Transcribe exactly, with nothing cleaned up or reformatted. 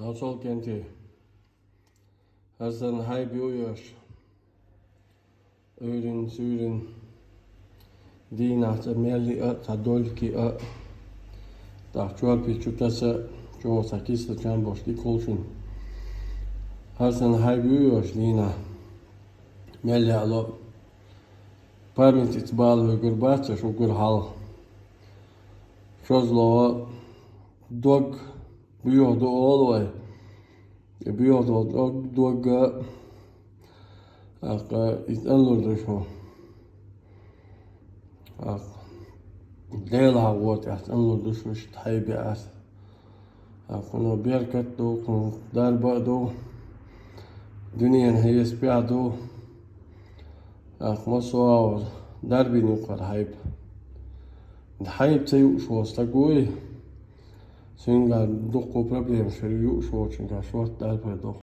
Хьо сол кенти. Хьарсана хьайба ю йош. Уьйрин, суьйрин. Дийнахь цӀа мелли а, цхьа дольки а. ТӀаккха чорпи чу таса, чӀогӀа цхьа кисла чам бош дика хулшин. Хьарсана хьайба ю йош дийнахь. Мелли а ло. Памятница бала вуьгур бац, аш угур хьал. Шозло дог буьйху ду олу вай. И буьйху ду дог, догга, аккха, и цӀанлур ду шу. Аккха, Дела хьан гӀо тӀехь цӀанлур ду шу, иштта хьайба ю ас. Аккха, кхуьнан беркат ду, кхуьнан дарба а ду, дуьненан хьесапехь ду. Аккха, массо а дарбин юккъара хьайба. Хьайба ца юуш волу стаг вуй, цуьнгахь дуккха проблемаш юуш волчуьнгахь шорта дарба ду.